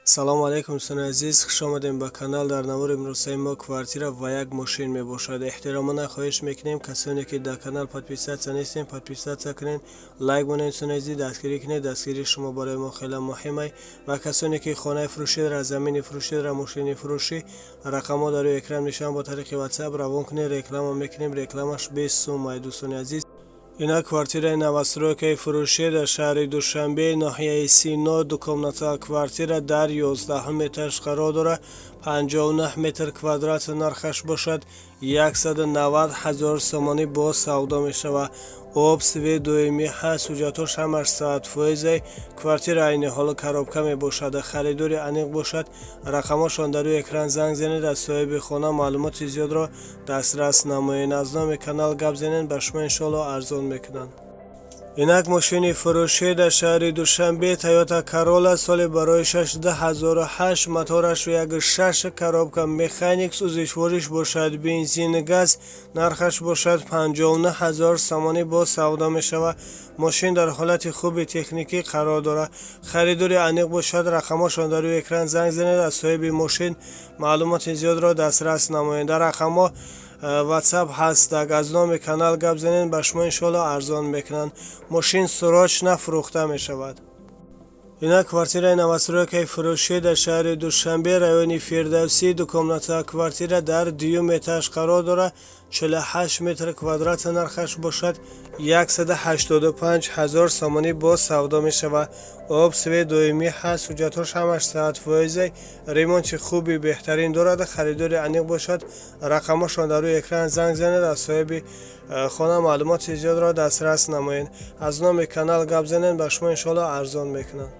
Салому алайкум, дӯстони азиз, хуш омадем ба канал. Дар навори имрӯзаи мо квартира ва як мошин мебошад. Эҳтиромона хоҳиш мекунем, касоне ки дар канал подписаться нестем, подписаться кунед, лайк монед. Дӯстони азиз, дастгирӣ кунед, дастгирии шумо барои мо хеле муҳим. Ва касоне ки хонаи фурӯшӣ дорад, замини фурӯшӣ дорад, мошини фурӯшӣ, рақамҳо дар рӯи экран мешаванд, бо тариқи WhatsApp равон кунед, реклама мекунем, рекламаш 20 сумай, дӯстони азиз. Ина квартираи новостройкаи фурӯшӣ дар шаҳри Душанбе, ноҳияи Сино, двухкомната квартира дар 11-ум этаж қарор дорад, 59 метр квадрат, нархаш бошад 190 ҳазор сомонӣ, боз савдо мешавад. Об, свет доимӣ ҳаст, ҳуҷҷатҳош ҳамаш 100%. Квартира айни ҳол коробка мебошад. Харидори аниқ бошад, рақамҳошон дар рӯи экран, занг занед, аз соҳиби хона маълумоти зиёдро дастрас намоед. Аз номи канал гап занед, ба шумо иншоалло арзон мекунанд. Инак мошини фурӯшӣ дар шаҳри Душанбе, Тойота Королла, соли барои 2008, мотораш 1,6, коробка механик, сӯзишвориш бошад бензин, газ, нархаш бошад 59 ҳазор сомонӣ, боз савдо мешавад. Мошин дар ҳолати хуби техникӣ қарор дорад. Харидори аниқ бошад, рақамҳошон дар рӯи экран, занг занед, аз соҳиби мошин маълумоти зиёдро дастрас намоед. Дар рақамҳо WhatsApp ҳастак, аз номи канал гап занед, ба шумо иншоалло арзон мекунанд. Мошин срочно фурӯхта мешавад. Ина квартираи новостройкаи фурӯшӣ дар шаҳри Душанбе, райони Фирдавсӣ, двухкомната квартира дар дуюм этаж қарор дорад, 48 метр квадрат, нархаш бошад 185 ҳазор сомонӣ, боз савдо мешавад. Об, свет доимӣ ҳаст, ҳуҷҷатҳош ҳамаш 100%, ремонти хуби беҳтарин дорад. Харидори аниқ бошад, рақамҳошон дар рӯи экран, занг занед, аз соҳиби хона маълумоти зиёдро дастрас намоед. Аз номи канал гап занед, ба шумо иншоалло арзон мекунанд.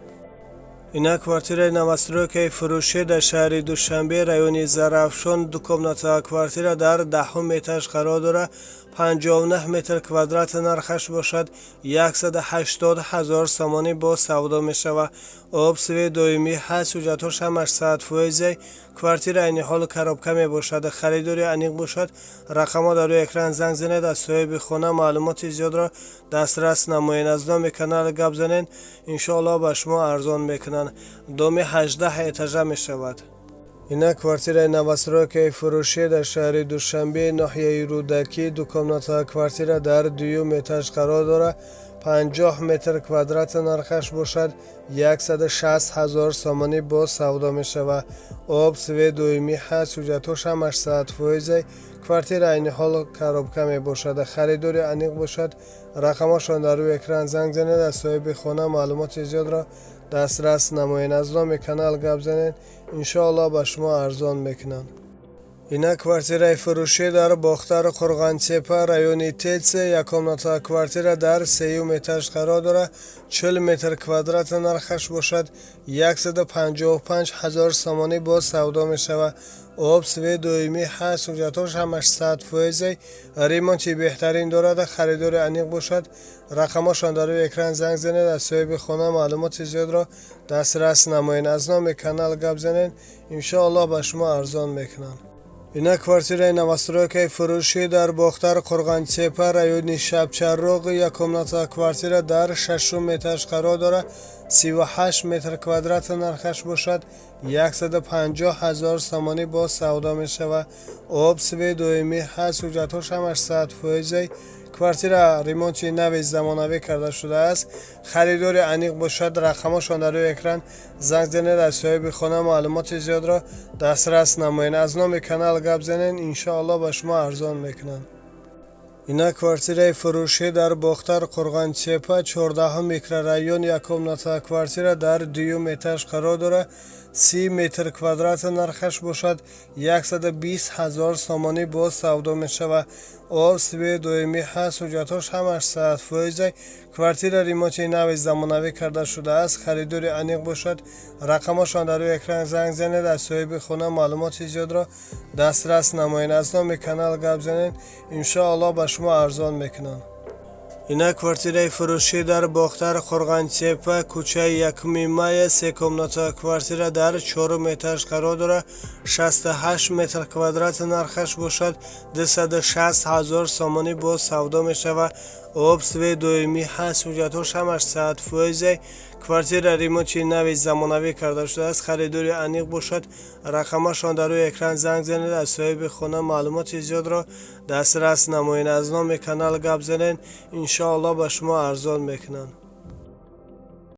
Ина квартираи новостройкаи фурӯшӣ дар шаҳри Душанбе, райони Зарафшон, двухкомната квартира дар 10-ум этаж қарор дорад, 59 метр квадрат, нархаш бошад 180 ҳазор сомонӣ, боз савдо мешавад. Об, свет доимӣ ҳаст, ҳуҷҷатҳош ҳамаш 100%. Квартира айни ҳол коробка мебошад. Харидори аниқ бошад, рақамҳо дар рӯи экран, занг занед, аз соҳиби хона маълумоти зиёдро дастрас намоед. Аз номи канал гап занед, иншоалло ба шумо арзон мекунанд. Доми 18 этажа мешавад. Ина квартираи новостройкаи фурӯшӣ дар шаҳри Душанбе, ноҳияи Рӯдакӣ, двухкомната квартира дар дуюм этаж қарор дорад, 50 метр квадрат, нархаш бошад 160 ҳазор сомонӣ, боз савдо мешавад. Об, свет доимӣ ҳаст, ҳуҷҷатҳош ҳамаш 100%. Квартира айни ҳол коробка мебошад. Харидори аниқ бошад, рақамҳошон дар рӯи экран, занг занед, аз соҳиби хона маълумоти зиёдро дастрас намоед. Аз номи канал гап занед, иншоалло ба шумо арзон мекунанд. Ина квартираи фурӯшӣ дар Бохтар, Қурғонтепа, райони Тетсе, яккомната квартира дар сеюм этаж қарор дорад, 40 метр квадрат, нархаш бошад 155 ҳазор сомонӣ, боз савдо мешавад. Об, свет доимӣ ҳаст, ҳуҷҷатҳош ҳамаш 100%, ремонти беҳтарин дорад. Харидори аниқ бошад, рақамҳошон дар рӯи экран, занг занед, аз соҳиби хона маълумоти зиёдро дастрас намоед. Аз номи канал гап занед, иншоалло ба шумо арзон мекунанд. Ина квартираи новостройкаи фурӯшӣ дар Бохтар, Қурғонтепа, райони Шабчароғ, яккомната квартира дар шашум этаж қарор дорад, 38 метр квадрат, нархаш бошад 150 ҳазор сомонӣ, боз савдо мешавад. Об, свет доимӣ ҳаст, ҳуҷҷатҳош ҳамаш 100%. Квартира ремонти нави замонавӣ карда шудааст. Харидори аниқ бошад, рақамҳошон дар рӯи экран, занг занед, аз соҳиби хона маълумоти зиёдро дастрас намоед. Аз номи канал гап занед, иншоалло ба шумо арзон мекунанд. Ина квартираи фурӯшӣ дар Бохтар, Қурғонтепа, 14-ум микрорайон, яккомната квартира дар дуюм этаж қарор дорад, 30 метр квадрат, нархаш бошад 120 ҳазор сомонӣ, боз савдо мешавад. Об, свет доимӣ ҳаст, ҳуҷҷатҳош ҳамаш 100%. Квартира ремонти нави замонавӣ карда шудааст. Харидори аниқ бошад, рақамҳошон дар рӯи экран, занг занед, аз соҳиби хона маълумоти зиёдро дастрас намоед. Аз номи канал гап занед, иншоалло ба шумо арзон мекунанд. Ина квартираи фурӯшӣ дар Бохтар, Қурғонтепа, кӯчаи Якуми Мая, секомната квартира дар чорум этаж қарор дорад, 68 метр квадрат, нархаш бошад 260 ҳазор сомонӣ, боз савдо мешавад. Об, свет доимӣ ҳаст, ҳуҷҷатҳош ҳамаш 100%. Квартира ремонти нави замонавӣ карда шудааст. Харидори аниқ бошад, рақамашон дар рӯи экран, занг занед, аз соҳиби хона маълумоти зиёдро дастрас намоед. Аз номи канал гап занед, иншоаллоҳ, ба шумо арзон мекунанд.